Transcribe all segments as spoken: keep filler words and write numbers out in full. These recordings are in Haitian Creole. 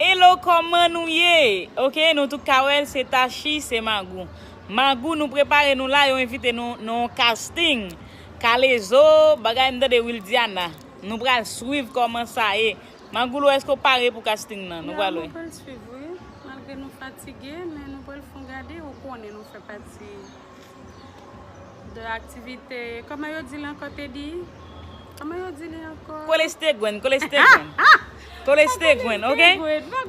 Hello, kòman nou ye? Ok, nou tout ka wè l, se Tachi, se Magou. Magou, nou prepare nou la, yo envite nou nan yon casting. Kalezo, bagay m tande Wildiana. Nou pral swiv kòman sa ye. Magou, èske w pare pou casting nan? Nou pral wè. Ya, nou pral swiv, wi. Malgre nou fatige, men nou pral fon gade, ou konnen nou fè pati de aktivite, kòman yo di li ankò, Teddy? Kòman yo di li ankò? Kole stegwen, kole stegwen. Kole stegwen, ok?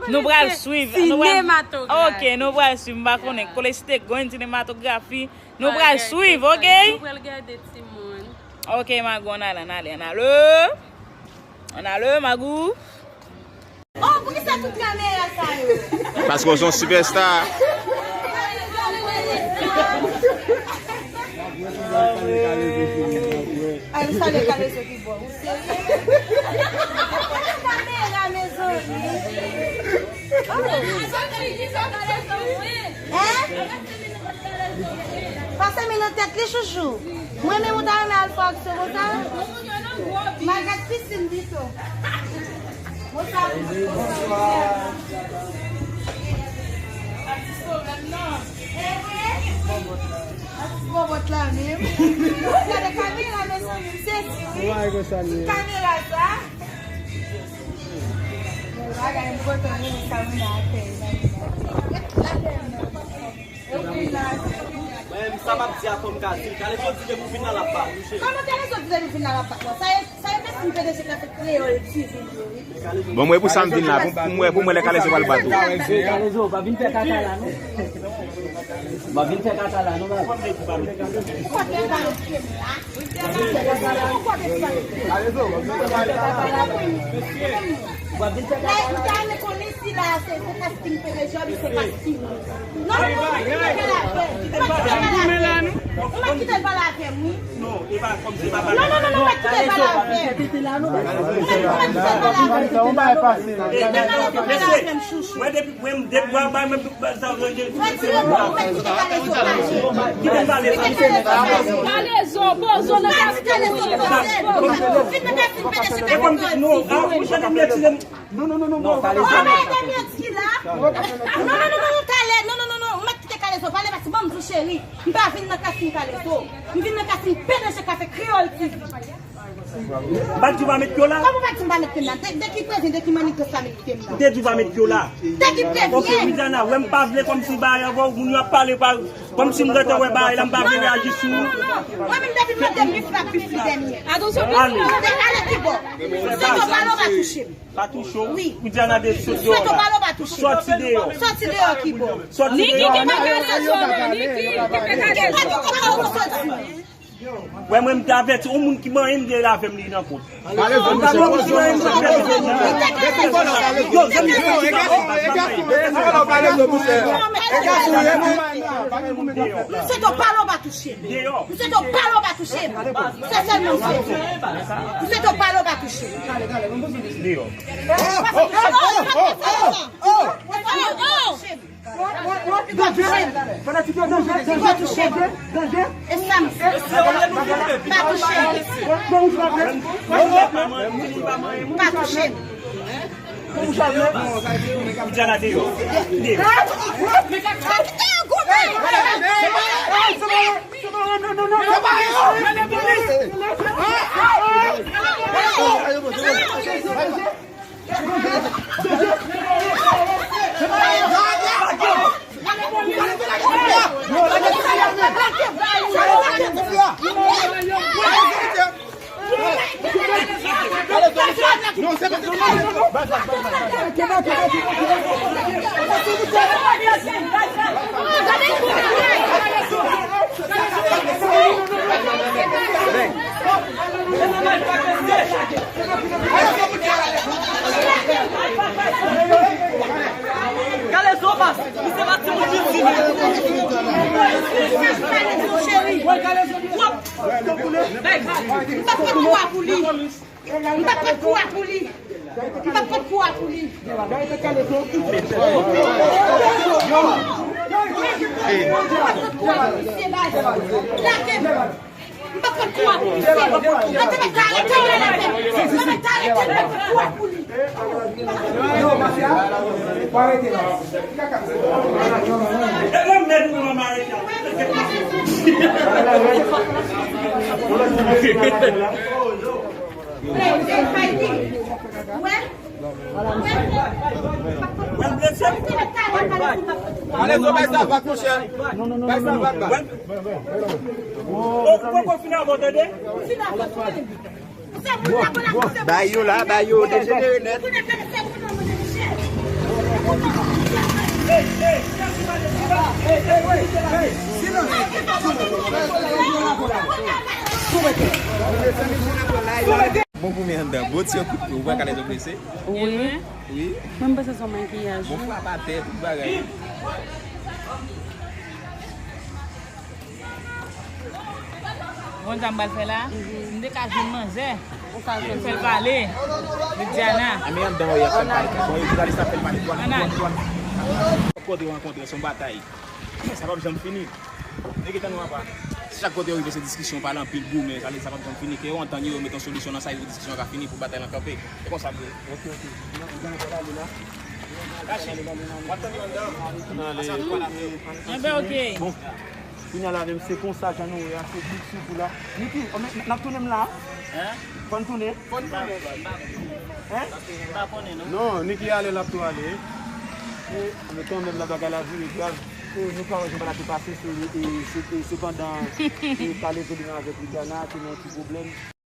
Nou pral swiv. Sinematografi. Ok, nou pral swiv. M pa konnen. Kole stegwen, sinematografi. Nou pral swiv, ok? Nou pral gade timoun. Ok, Magou, ann ale, ann ale, ann ale. Ann ale, Magou. Oh, poukisa tout kamera sa yo? Paske w se yon sipèsta. Ay, m salye Kalezo ki bò. Ou serye? Kamera, mezanmi. Oh. Hein? Pase mi nan tèt li, chouchou. Mwen menm ou ta renmen al fè aksyon konsa? M al gad pisin pito. Bonswa. Atis pwoblèm nan. Atis bòbòt la menm. Gade kamera, mezanmi, m sezi, wi. Kamera sa. Bagay m kontan, wi, sa mwen la fè. Mwen menm, sa m ap di a, fò m ka di l. Kalezo di depi w vin la, l ap bat ou, cheri. Kòman Kalezo di depi w vin la, l ap bat mwen? Sa e, sa e mèsi m P D G k ap fè Kreyòl T V yo, wi. Bon, mwen, pou sa m vin la, pou, pou mwen, pou mwen, lè Kalezo pral bat ou. Kalezo, pa vin fè kaka la, non. Pa vin fè kaka la, non, baz. Ou pa vin fè kaka la. Kalezo, pa vin fè kaka la. Ou pa vin fè kaka la. Ou ta renmen konnen si la, se, se casting P D G, se casting. Non, non, non, ou mèt kite l pale avè m. Ou mèt kite l pale avè m, wi. Non, e pa kòmsi e pa pale. Non, non, non, non, ou mèt kite l pale avè m. Ou mèt, ou mèt kite l pale avè m. Ou mèt kite l pale avè m, chouchou. Mwen depi, mwen depi mwen bay mwen tout sa ranje. Ou mèt kite l pale, ou mèt kite Kalezo pale. Kite m pale. Kite Kalezo pale. Kalezo, poze w nan kaz Kalezo. Fin nan kaz P D G. E kòm non, a, ou chante m retire m. Non, non, non, non, non. Non, Kalezo. Ou mèt kite Kalezo pale, paske ban m di w, cheri. M pa vin nan casting Kalezo. M vin nan casting P D G k ap fè Kreyòl T V. M pa t di w pa met pye w la? Kòman w pa t di m pa met pye m la? De, de ki prevyen, de ki manigans pa met pye m la? M te di w pa met pye w la. De ki prevyen? Ok, Widiana, wè m pa vle kòmsi bagay ankò, moun yo ap pale pa, kòmsi m gentan wè bagay la, m pa vle reyaji sou. Non, non, non, non. Mwen menm depi m mande m bif la, bif li dènye. Atansyon, bif la. Ale. De, ale ki bò? M swete w pale, w pa touche m. Pa touche w? Wi. Widiana de sot deyò la. M swete w pale, w pa touche m. Sòti deyò. Sòti deyò ki bò? Sòti deyò. Niki, kenbe Kalezo, non, Niki, kenbe Kalezo. Wè, mwen, m te avèti, yon moun ki manyen m gen avè m, li nan kont. Yon moun ki manyen m gen avè m, li nan kont. Yo, zanmi, m swete w pale, w pa touche m. M swete w pale, w pa touche m. Se sèlman m swete. M swete w pale, w pa touche m. Deyò. Li pa touche m. Li pa touche m. E sa m di. Pa touche m. Pa touche m. Widiana deyò. Deyò. Kalezo pa, misye pa timoun piti. Cheri, w ap, m pa pot kwa pou li. M pa pot kwa pou li. M pa pot kwa pou li. M pa pot kwa pou li, mesye baz. Lage m. M pa pot kwa pou li. Mwen te mèt arete w la, lage m. Mwen mèt arete, m pa pot kwa pou li. Yo, Mafya, fò arete la. Alezo, bay sa vag, monchè. Bay sa vag la. Ou poko fin avè w, tande? Bay yo la, bay yo dejenere nèt. Bon, pou men anndan, bon ti kout pye, ou wè kalè zò blese? Wi. Wi. Mwen, m panse se yon makiyaj. Bon, frap atè, tout bagay. Bon, sa m pral fè la, si m te ka jwenn manzè, m fè l pale de Diana. A, men anndan, wi, ap fè l pale. Bon, yo jounalis ap fè l pale. Twal, twal, twal. Kote yo rankontre, se yon batay. Sa p ap janm fini. Nèg, tann nou apa. Chak kote yo rive, se diskisyon, pale anpil, goumen. Sa vle di sa p ap janm fini. Ke yo antann yo, yo met yon solisyon nan sa, yo diskisyon an ka fini pou batay lan kanpe. Se konsa l ye. Ok, ok. Kache. W ap tann yo anndan. Enben, ok. Bon. Kounye a la menm, se konsa jan nou ye a, se big sou kou la. Niki, n ap tounen m la? Hein? Fò n tounen? Fò n tounen. Hein? Paske m pa konnen, non. Non, Niki ale, l ap tou ale. E, men kanmenm, la bagay la vire grav. E, nou ka wè jan bagay la te pase, se, e, se, e, sepandan, e, Kalezo li menm avèk Lidiana, te nan yon ti pwoblèm.